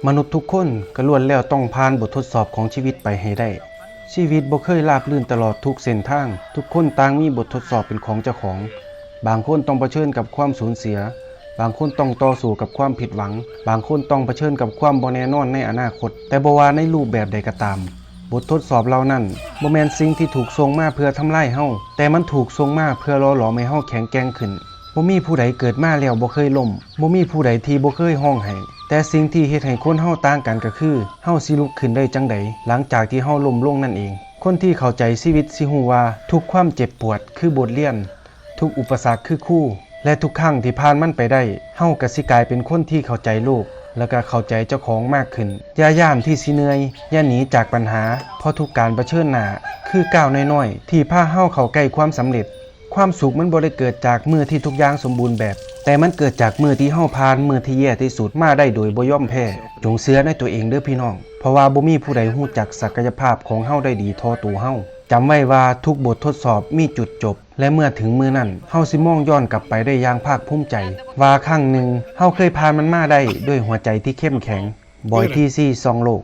ມະນຸດທຸກຄົນກໍລ້ວນແລ້ວຕ້ອງຜ່ານບົດທົດສອບຂອງຊີວິດໄປໃຫ້ໄດ້. ຊີວິດບໍ່ເຄີຍລາບລື່ນຕະຫຼອດທຸກເສັ້ນທາງ. ທຸກຄົນຕ່າງມີບົດທົດສອບເປັນຂອງເຈົ້າຂອງ. ບາງຄົນຕ້ອງປະເຊີນກັບຄວາມສູນເສຍ. ບາງຄົນຕ້ອງຕໍ່ສູ້ກັບຄວາມຜິດຫວັງ. ບາງຄົນຕ້ອງປະເຊີນກັບຄວາມບໍ່ແນ່ນອນໃນອະນາຄົດ. ແຕ່ບໍ່ວ່າໃນຮູບແບບໃດກໍຕາມ, ບົດທົດສອບເຫຼົ່ານັ້ນບໍ່ແມ່ນສິ່ງທີ່ຖືກສົ່ງມາເພື່ອທຳລາຍເຮົາ, ແຕ່ມັນຖືກສົ່ງມາເພື່ອຫຼໍ່ຫຼອມໃຫ້ເຮົາແຂງແກ່ງຂຶ້ນ. ບໍ່ມີຜູ້ໃດເກີດມາແລ້ວບໍ່ເຄີຍລົ້ມ, ບໍ່ມີຜູ້ໃດທີ່ບໍ່ເຄີຍຮ້ອງໄຫ້, ແຕ່ສິ່ງທີ່ເຮັດໃຫ້ຄົນເຮົາຕ່າງກັນກໍຄື ເຮົາຊິລຸກຂຶ້ນໄດ້ຈັ່ງໃດຫຼັງຈາກທີ່ເຮົາລົ້ມລົງນັ້ນເອງ. ຄົນທີ່ເຂົ້າໃຈຊີວິດຊິຮູ້ວ່າ ທຸກຄວາມເຈັບປວດຄືບົດຮຽນ, ທຸກອຸປະສັກຄືຄູ ແລະ ທຸກຄັ້ງທີ່ຜ່ານມັນໄປໄດ້, ເຮົາກໍຊິກາຍເປັນຄົນທີ່ເຂົ້າໃຈໂລກ ແລະ ກໍເຂົ້າໃຈເຈົ້າຂອງມາກຂຶ້ນ. ຢ່າຢ້ານທີ່ຊິເມື່ອຍ, ຢ່າໜີຈາກບັນຫາ, ເພາະທຸກການປະເຊີນໜ້າຄືກ້າວນ້ອຍໆທີ່ພາເຮົາເຂົ້າໃກ້ຄວາມສຳເລັດ. ຄວາມສຸກມັນບໍ່ໄດ້ເກີດຈາກມື້ທີ່ທຸກຢ່າງສົມບູນແບບ, ແຕ່ມັນເກີດຈາກມື້ທີ່ເຮົາຜ່ານມື້ທີ່ແຍ່ທີ່ສຸດມາໄດ້ໂດຍບໍ່ຍອມແພ້. ຈົ່ງເຊື່ອໃນຕົວເອງເດີ້ພີ່ນ້ອງ, ເພາະວ່າບໍ່ມີຜູ້ໃດຮູ້ຈັກສັກກະຍະພາບຂອງເຮົາໄດ້ດີທໍ່ໂຕເຮົາ. ຈຳໄວ້ວ່າທຸກບົດທົດສອບມີຈຸດຈົບ, ແລະ ເມື່ອເຖິງມື້ນັ້ນ, ເຮົາຊິມອງຍ້ອນກັບໄປໄດ້ຢ່າງພາກພູມໃຈ ວ່າຄັ້ງໜຶ່ງເຮົາເຄີຍຜ່ານມັນມາໄດ້ດ້ວຍຫົວໃຈທີ່ເຂັ້ມແຂງ. ບອຍ ທີ ຊີ ສ່ອງໂລກ.